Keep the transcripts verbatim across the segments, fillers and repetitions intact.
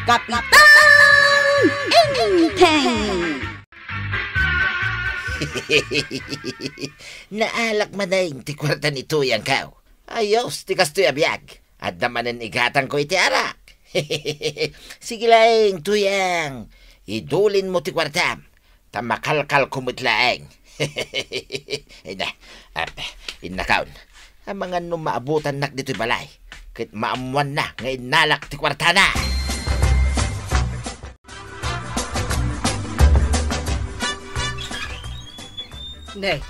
Kapitan Enteng! Naalak manen ti kuarta ni Tuyangko. Ayos ti kastoy a biag. Adda manen igatangko iti arak. Sige laeng, Tuyang. Idulinmo ti kuartam. Ta makalkalko met laeng. Ina, ap, innakaon. Amangan no maabutannak ditoy balay. Ket maammoanna nga innalak ti kuartana. Ne,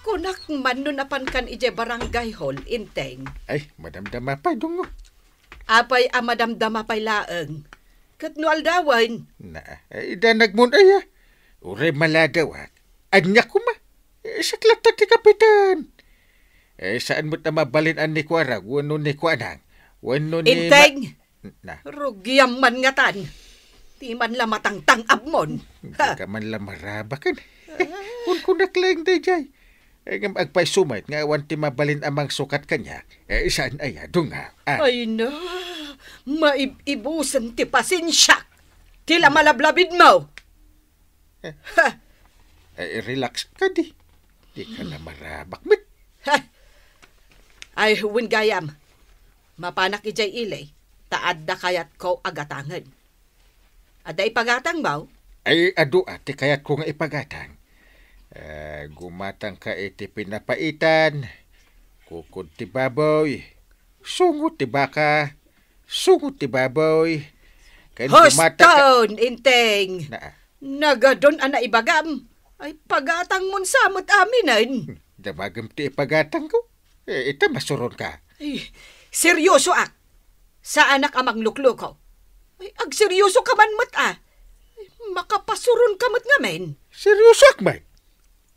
kunak man no napankan idiay barangay hall, Enteng. Ay, madamdama pay, Dongo. Apay a madamdama pay laeng? Ket no aldawen? Na, eh, idanagmon aya. Uray maladawak. Ania koma? Eh, siak latta ti kapitan. Eh, saan met a mabalin a ni Kuarag wenno ni Kuanang wenno ni Ma-, Enteng! Na. Rugiam man ngatan. Di man la matangtang-abmon. Di ka man la marabaken. Kunkunak laeng daydiay. Eh, ngem agpayso met nga awan ti mabalin a mangsukat kaniak. Eh, saan aya, Dongo? Ah. Ay na, maib-ibusen ti pasensiak. Ti la malablabidmo. Eh. Ha! Eh, relax kadi. Di ka na marabak met. Ha! Ay, wen gayam. Mapanak idiay ili, ta adda kayatko a gatangen. Adda ipagatangmo? Ay, adu a ti kayatko nga ipagatang. Eh, gumatangka iti pinapaitan, kukod ti baboy, sungot ti baka, sungot ti baboy, ken gumatangka. Huston, Enteng! Na, Nagadun a naibagam. Ay, pagatangmon sa met aminen. Damagem ti ipagatangko. Eh, ita, masuronka. Ay, seryosoak. Saanak a manglukloko. Ay, agseryosoka man met a. Ay, makapasuronka met ngamin. Seryosoak met.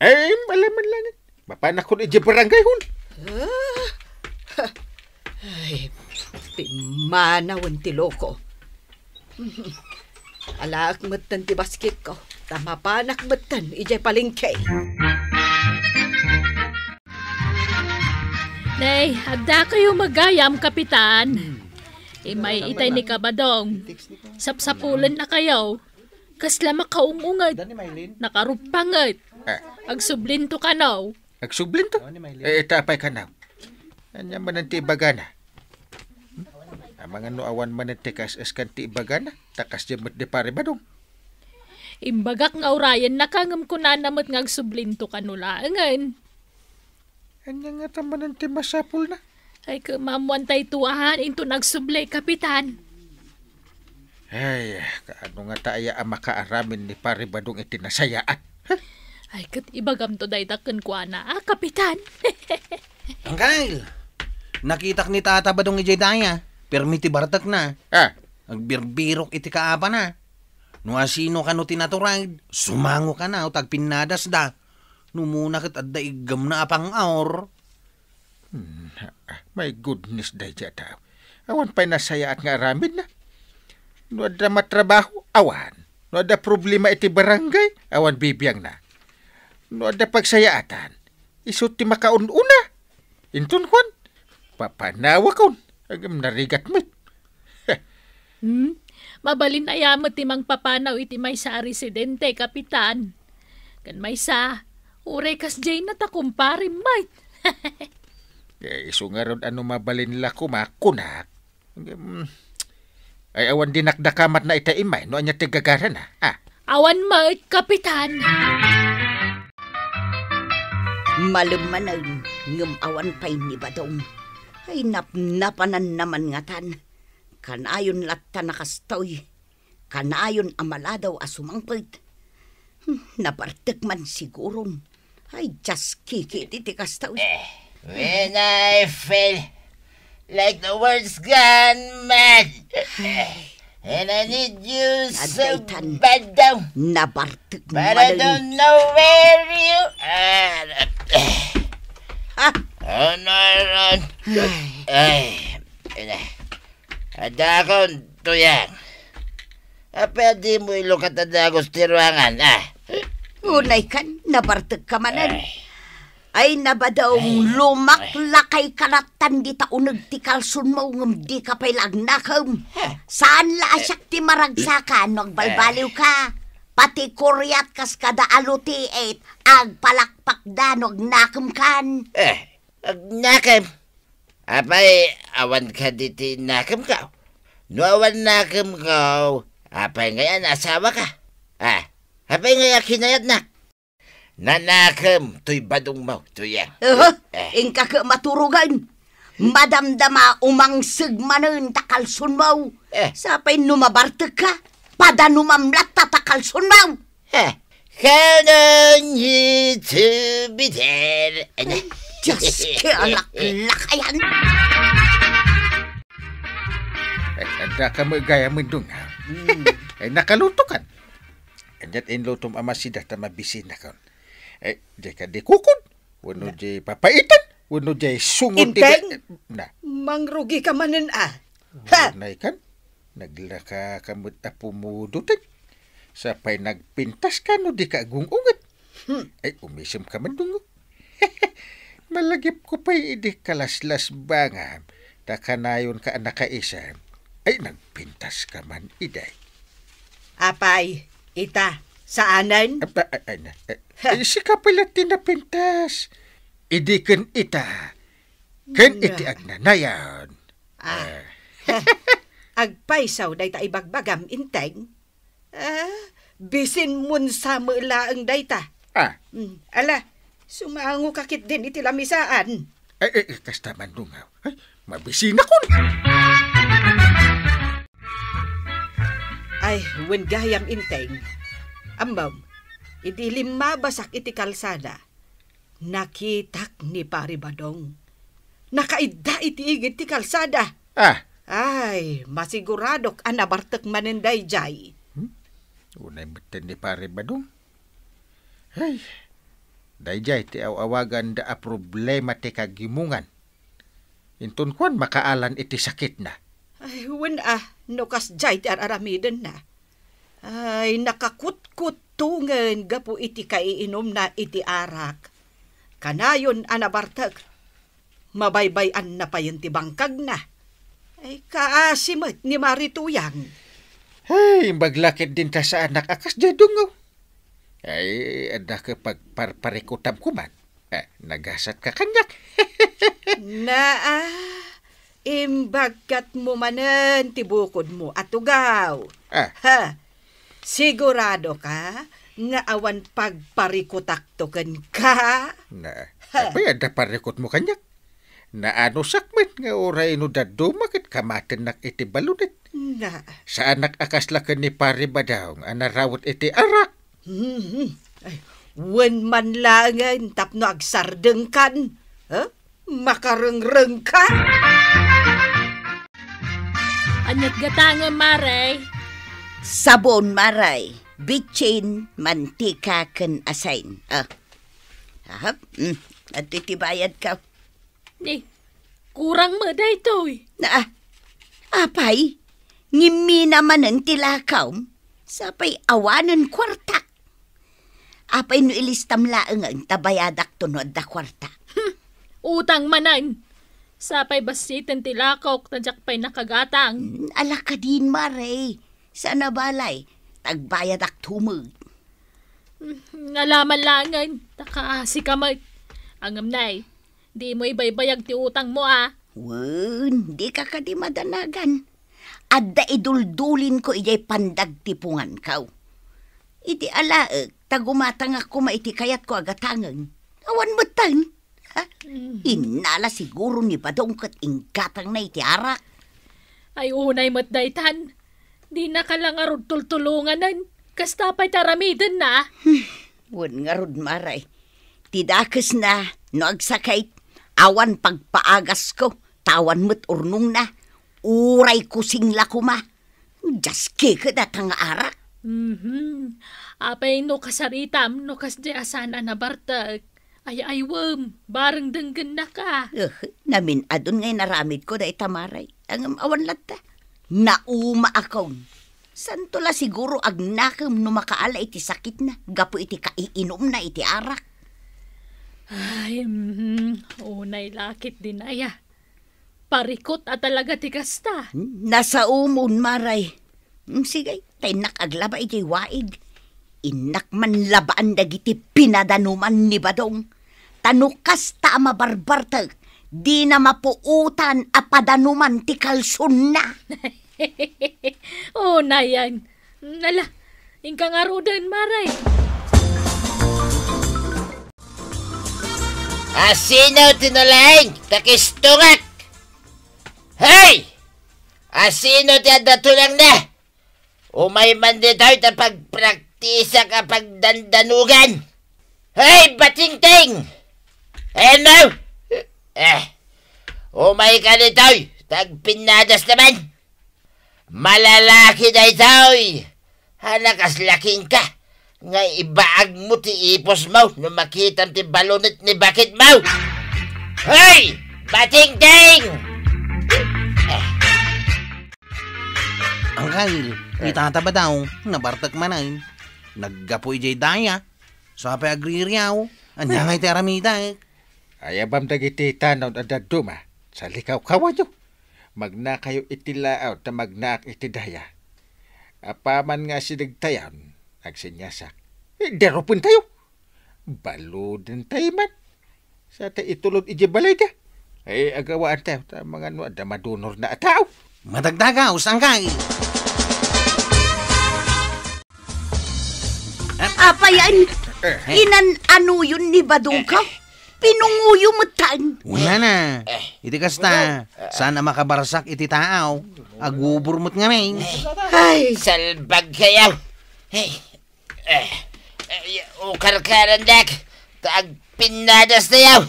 Ay, malaman langit. Mapanakon idiay barangay hall. Ah? Ay, pimmanawen ti loko. Alaek metten ti basketko, ta mapanak metten idiay palengke. Nay, addakayo met gayam, Kapitan. Hmm. Imay itay ni Kabadong. Sapsapulennakayo. Kasla makaung-unget. Nakaruppanget. Ah. Agsublinto kano. Agsublinto? Eh, ita apay kano? Ania manen ti ibagana? Hmm? Amangan no awan manen ti kas-, kas-, kan ti ibagana, ta kasdiay met di Pari Badong. Imbagak nga urayennaka ngem kunana met nga agsublinto kano laengen. Ania ngata manen ti masapulna? Ay, ket maammoan tayto a, inton agsubli, Kapitan. Ay, kaano ngata aya a makaaramin ni Pari Badong iti nasayaat? Ay, ket ibagamto dayta kenkuana, a, Kapitan. Angkel, nakitak ni Tata Badong idiay daya. Permi ti bartekna. Ah. Agbirbirok iti kaapana. No asino kano ti naturad, sumango kano ta agpinnadasda. No umuna ket adda iggemna a pang-aur. Hmm, ah, my goodness, daydiay a tao. Awan pay nasayaat nga aramidna. No adda matrabaho, awan. No adda problema iti barangay, awan bibiangna. No adda pagsayaatan, isu ti makaun-una. Inton kuan, papanawakon. Agam narigat met. Hmm? Mabalin aya met ti mangpapanaw iti maysa a residente, Kapitan? Ken maysa, uray kasdiay na ta kumpare met. Eh, isu ngarud a no mabalin la koma, kunak. Ngem, ay awan dinakdakamatna ita imay no ania ti gagarana, a? Awan met, Kapitan. Malem manen, ngem awan pay ni Badong. Ay, napnapananna man ngatan. Kanayon latta a kastoy. Kanayon a maladaw a sumangpet. Hmm, nabartek man siguron. Ay, just kikiti ti kastoy. Eh, when I feel like the world's gone mad. Ay. And I need you so bad daw. Nabartek mo. But I don't know where you are. Ha? Oh, no, no. Ay. Ay, ina. Adakon, Tuyang. Apay a dimo ilukat a dagos ti ruangan, a? Unay kan, nabartek ka manen. Ay. Ay, Nabadong, ay, lumaklakay ka lattan dita uneg ti kalsonmo, ngem dika pay la agnakem. Saan la a siak ti maragsaka no agbalbaliwka. Pati kuriat kas kada alutiit, agpalakpakda no agnakemkan. Eh, agnakem? Apay, awan kadi ti nakemko? No awan nakemko, apay ngay a naasawaka? Ah, apay ngay a kinayatnak? Nanakem toy badongmo, Tuyang. Aha, eh, inka ket maturogen. Madamdama umangseg manen ta kalsonmo. Eh. Sapay no mabartekka, padanumam latta ta kalsonmo. Eh, kanan ito, Peter. Ano? Diyos, kaya laklakayan. Eh, adda ka mo gayam, Dong, ha? Hmm. Eh, nakaluto kan? Kaniat inlutom a masida ta mabisinakon. Eh, di ka di kukon. Wenno di papaitan, wenno di sungot ti Inteng? Ga-, na. Mangrugi ka manen, ah. Ha? Nay kan? Naglaka ka met a pumudoten. Sapay nagpintas ka no di ka agung-unget. Hmm. Ay, umisem ka man, Dong. Malagipko pay idi kalaslasbangam, ta kanayonka a nakaisem. Ay, nagpintas ka man, iday. Apay, ita, saanen? Ap-, a-, a-, ay, na, eh, Ha. Eh, sika pay la ti napintas. Idi ken ita, ken Na. iti agnanayon. Ah. Eh. Agpayso dayta ibagbagam, Inteng. Ah, bisin munsa met laeng dayta. Ah. Mm, ala, sumango ka ketdin iti lamisaan. Ay, ay, ay, kasta man, Dong. Ay, mabisinakon. Ay, wen gayam, Inteng. Ammom, idi limmabasak iti kalsada, nakitak ni Pari Badong. Nakaidda iti igid ti kalsada. Ah. Ay, masiguradok a nabartek manen daydiay. Hmm? Unay metten ni Pari Badong. Ay, daydiay ti aw-awaganda a problema ti kagimongan. Inton kuan makaalan iti sakitna. Ay, wen a, no kasdiay ti ar-aramidenna. Ay, nakakutkuttongen gapu iti kaiinumna iti arak. Kanayon a nabartek, mabaybay-anna payen ti bangkagna. Ay, kaasi met ni Mari Tuyang. Ay, imbag la ketdin ta saanak a kasdiay, Dong. Ay, adda ka pagparparikutam koman. Eh, nagasatka kaniak. Naa, imbagkatmo manen ti bukodmo a tugaw. Ah. Ha? Siguradoka nga awan pagparikutakto kenka? Na, Ha? apay adda parikutmo kaniak? Naanusak met nga uray no dadduma ket kamatennak iti baludek. Na. Saanak a kasla ken ni Pari Badong a narawet iti arak. Mhm. Ay, wen man laengen tapno agsardengkan. Ha? Makarengrengka? Aniat gatangem, Mare? Sabon, Mare. Bitsin, mantika, ken asin. Ah. Ahap. Mm. Adtoy ti bayadko. Ni, kurang met daytoy. Na, apay, ngimmina manen ti lakawm. Sapay awanen kuartak. Apay no ilistam laengen ta bayadakto no adda kuarta. Hmm, utang manen. Sapay bassiten ti lakawk ta diak pay nakagatang. Hmm, ala kadin, Mare. Saan a balay, ta agbayadakto met. Hmm, ngalaman laengen, ta kaasika met. Ngem nay, dimo ibaybayag ti utangmo, a? Wen, dika kadi madanagan. Adda iduldulinko idiay pandagtiponganko. Iti alaek, ta gumatangak koma iti kayatko a gatangen. Awan metten. Ha? Mm. Innala siguro ni Badong ket inggatangna iti arak. Ay, unay met daytan. Dinaka la ngarud tultulonganen. Kasta pay ti aramidenna. Hmm. Wen ngarud, Mare. Ti dakesna, no agsakit, awan pagpaagasko, ta awan met urnongna. Uray kusing la koma. Diaske ket dayta nga arak. Mhm. Apay no kasaritam, no kasdiay a saan a nabartek. Ay-aywem, bareng denggennaka. Eh, namin-adun nga inaramidko dayta, Mare. Ngem awan latta. Naumaakon. Santo la siguro agnakem no makaala iti sakitna gapu iti kaiinumna iti arak. Ay, mhm. Unay lakit din aya. Parikot a talaga ti kasta. Nasaomon, Maray. Mm, sige, ta innak aglaba idiay waig. Innak manlabaan dagiti pinadanuman ni Badong. Ta no kasta a mabarbartek, dina mapuotan a padanuman ti kalsonna. Unayan. Nala, inka ngaruden, Maray. Asino ti nalaing ta kistungak? Hey! Asino ti adda tulangna? Umay man ditoy ta pagpraktisak a pagdandanugan. Hey, Batingting! Ano? Eh, umay ka ditoy, tagpinnadas naman. Malalaki daytoy! Ania, kasla kenka nga ibaagmo ti ipusmo no makitam ti balunit ni baketmo? Hoy! Batingting! Angkel, ni Tata Badong, nabartek manen. Naggapu idiay daya. Sa pay agririaw, ania ngay ti aramidek? Ayabam dagiti tanaw a dadduma, salikawkawanyo. Magnakayo iti laaw ta magnaak iti daya. Apaman nga asidegtayon, agsenyasak. Eh, darupentayo. Baludentayo man. Sa ta itulod iti balayda. Eh, agawaantayo, ta mangano adda madunorna a tao. Madagdagaw, sangkay. Apay, an-, eh, inan-anoyon ni Badongko? Pinungoyo metten. Unana, iti kasta, saan a makabarsak iti taaw, agubor met ngamin. Ay. Salbag kayo. Ay. Eh, eh, ukarkarandak, ta agpinnadas tayo.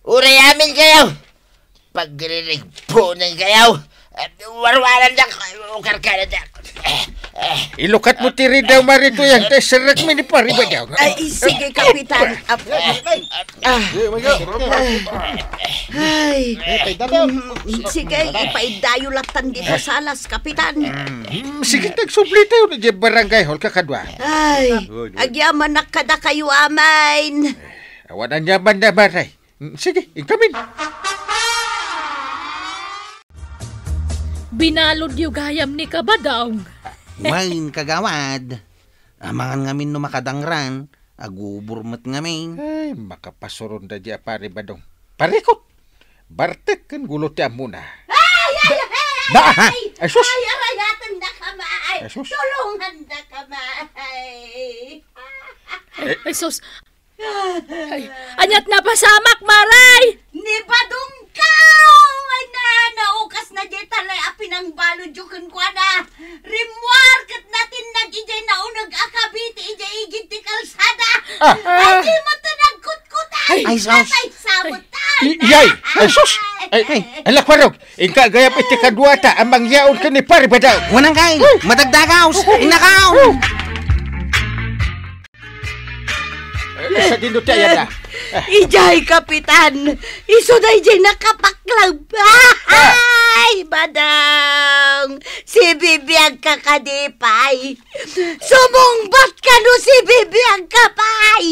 Uray amin kayo. Pagririgpunan kayo. Eh, warwarandak, ukarkarandak. Eh, eh. Ilukat mo ti ridaw, Marito, yan. Te, serrek mi ni Pari Badaw. Ay, sige, Kapitan. Ap-, ah. Ay. Eh, paidayo. Mm, sige, ipaidayo lattan dito salas, Kapitan. Mm, sige, tagsubli tayo na dyan barangay hall, kakadwa. Ay, agyamanak kadakayo, amin. Awan a nyaman na, Maray. Mm, sige, inkamin. Binalodyo gayam ni Kabadong. Wen, kagawad. Amangan ngamin no makadangran, agubor met ngamin. Ay, makapasuron da di a Pari Badong. Parikot! Bartek ken gulo ti ammona. Ay, ay, ay, ay, ay, ay, sus! Ay, arayaten da kama, ay, ay, sus! Tulungan da kama, ay. Ay, ay, sus! Ay, aniat napasamak, Maray? Ni Badongko! Ay na, naukas na diay talay a pinangbalodyo kenkuana. Rimmuar ket natinnag idiay nauneg a kabiti idiay igid ti kalsada. Ah. Ay, di mo to nagkutkutan. Ay, sus. Ay, sabutan. Ay, ay, ay, sus. Ay, ay, ay, lakwarog. Inka gayam iti kaduata a mangyaon ken ni Pari Badaw. Wanang kay, madagdagaw. Innakaw. Eh, sa dindo ti ayada? Idiay, Kapitan! Isu daydiay nakapaklab! Ay, Badong! Sibibiag ka kadi pay! Sumungbat ka no sibibiag ka pay!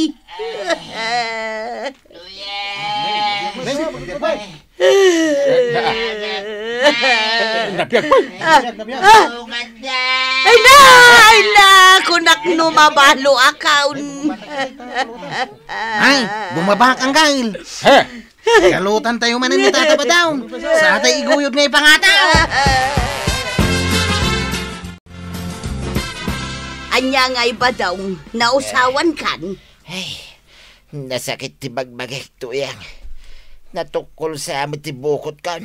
Nabiag pa. Ah, ah. Ay na! Ay na! Kunak no mabalo akon. Ay, bumaba ka, Angkel. He? Kalutan tayo manen ni Tata Badong. Sa atay iguyod nga ipangataw. Ania ngay, Badong, nausawan kan? Ay, nasakit ti bagbagek, Tuyang. Natukkol sa amin ti bukot kan.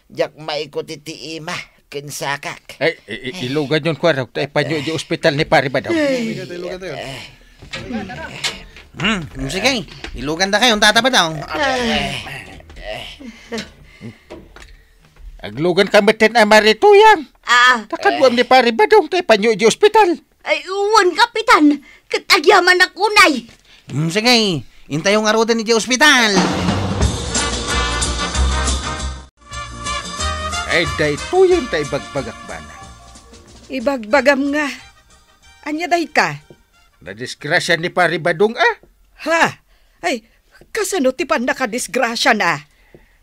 Diak maikot iti ima ken sakak. Ay, i-, i-, ilugan yon kuarok, ta ipanyo iti ospital ni Pari Badaw. Ay. Hmm, sige. Ilugan da kayo, Tata Badong. Aglugan ka metten a Mari Tuyang. Ah. Ta kaduam ni Pari Badong, ta ipanyo iti ospital. Ay, wen, Kapitan. Ket agyamanak unay. Hmm, sige. Intayo ngaruden iti ospital. Ay, daytoyen ta ibagbagak, bana. Ibagbagam nga. Ania dayta? Nadisgrasya ni Pari Badong, a? Ha? Ay, Kasano ti pannakadisgrasiana?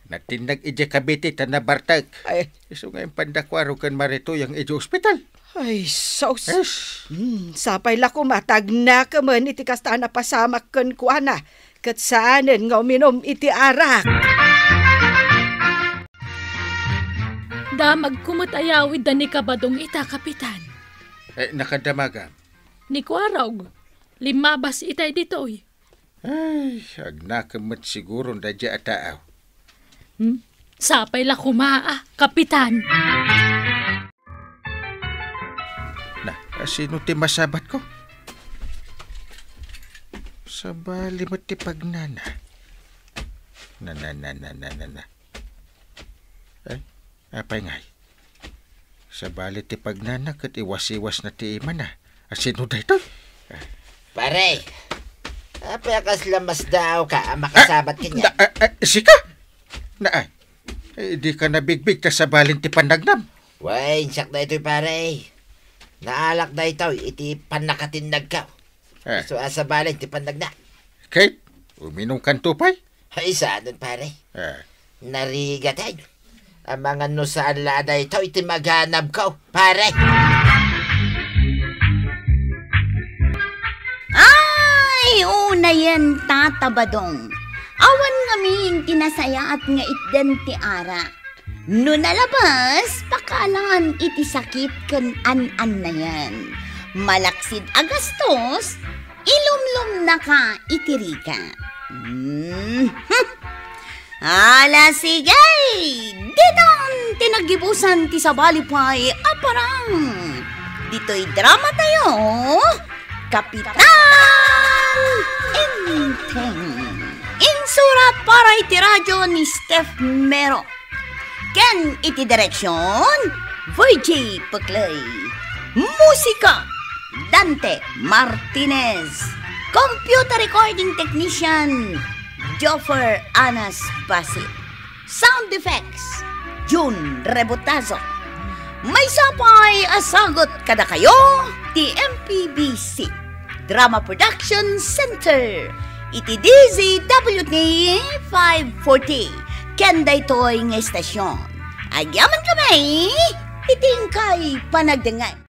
Natinnag idiay Cavite ta nabartek. Ay. Isu nga impanda Kuarog ken Maritoy nga idiay ospital. Ay, sus. Yes. Hmm, sapay la koma ta agnakemen iti kasta a napasamak kenkuana, ket saanen nga uminum iti arak. Damagko met a yawidda ni Kabadong ita, Kapitan. Eh, nakadamagam? Ni Kuarog, limmabas itay ditoy. Ay, agnakem met siguro daydiay a taaw. Hmm? Sapay la koma a, Kapitan. Na, asino ti masabatko? Sabali met ti pagnana. Na, na, na, na, na, na, na. Ay, apay ngay? Sabali ti pagnana ket iwasiwasna ti imana. Asino daytoy? Pare, apay a kasla masdaawka a makasabat kaniak? Na, ah, ah, sika? Na, ah, eh, dika nabigbig ta sabalin ti pannagnam. Wen, siak daytoy, pare. Naalak daytoy iti pannakatinnagko. Eh. Isu a sabalin ti pannagna. Kate, uminumkanto pay? Ay, saanen, pare. Eh. Narigat, ay. Amangan no saan la daytoy iti maganabko, pare. Ay, unayen, Tata Badong. Awan ngamin ti nasayaat nga itden ti arak. No nalabas, pakalaan iti sakit ken an-annayan. Malaksid a gastos, ilumlumnaka iti rigat. Hmm. Ala, sige! Ditan ti naggibusan ti sabali pay a parang. Ditoy drama tayo, Kapitan Enteng. Insurat para iti radyo ni Steph Mero. Ken iti direksyon, Virgie Puclay. Musika, Dante Martinez. Computer recording technician, Joffer Anas Basit. Sound effects, Jun Rebotazo. Maysa pay a sagut kadakayo ti M P B C Drama Production Center iti D Z W T five forty ken daytoy nga estasyon. Agyamankami iti inkay panagdengngeg.